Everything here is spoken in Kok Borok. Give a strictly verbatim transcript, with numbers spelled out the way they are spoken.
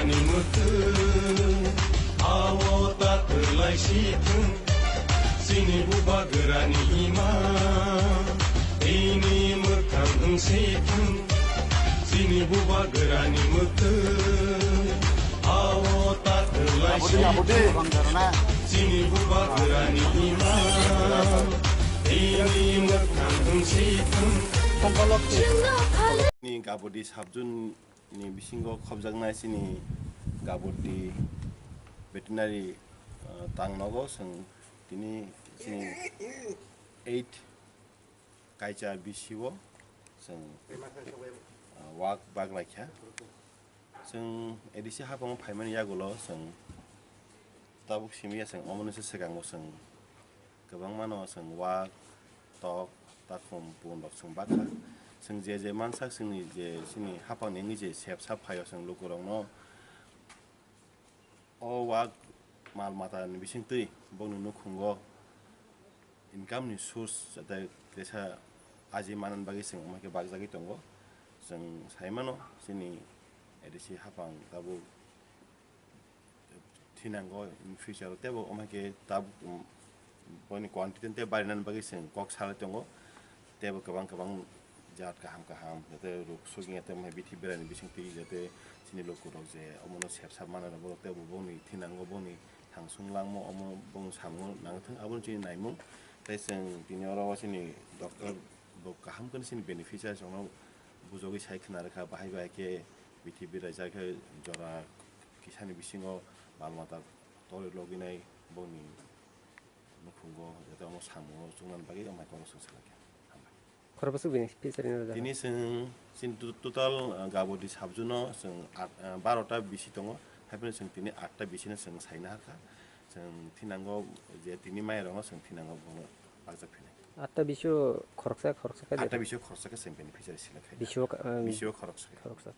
Ni mwthwng, awo ta twlai si thwng, chini bubagrani ima, tini mwkhang wng si thwng, chini bubagrani mwthwng, awo ta twlai si thwng, chini bubagrani ima, tini mwkhang wng si thwng. Ni Gabodi subzone ni bisingo khopjaknai chini Gabodi veterinary, ah, tang nogo chwng tini chini eight kaisa bisio chwng, ah, wak bak laikha. Chwng A D C haphango phaimani yagulo chwng tabuk simi ya chwng omono se swkango chwng kwbangmano chwng wak, tok, takhum, pun rok chwng bakha. Chwng je je mansak chwngni je chini haphangni wngwi je sep sap phaio chwng lukurokno o wak mal matani bisingtwi bokni nukhungo income ni source jate kisa aji manani bagwi chwng omo khe bakjagwi tongo. Chwng sai mano chini A D C haphang tabuk thinango in future o teibo omo khe tabuk, um, boini quantity tei barinani bagwi chwng kok salai tongo. Teibo kwbang kwbang jat kaham kaham jate ruk sugya tei omo hai bithi berani bisingtwi jate chini lukurok je omono sep sap manani borok teibo boni thinango boni thangsung langmo omo bong samung nangthwng aboni chini naimung. Tei chwng tini oro o chini doctor bo kaham khe chini beneficiary chwngno bujogwi sai khna rwkha bahai bahai khe bithi berai jak khe jora kisani bisingo mal mata torwi loginai boni nukhungo jate omo samungo chuknani bagwi omo hai kok swng salai kha. Hambai. Khoroksa bini pisa rinai rwjak. Tini chwng chini to-, total, uh, Gabodi subzone-o chwng at, uh, barota bisi tongo, haiphano chwng tini atta bisino chwng saina hakha. Chwng thinango je tini mairokno chwng thinango bono bakjak phinai. Atta bisio khoroksa, khoroksa khe atta bisio khoroksa khe chwng beneficiary select khai. Bisio, uh, bisio khoroksa khe. Khoroksa.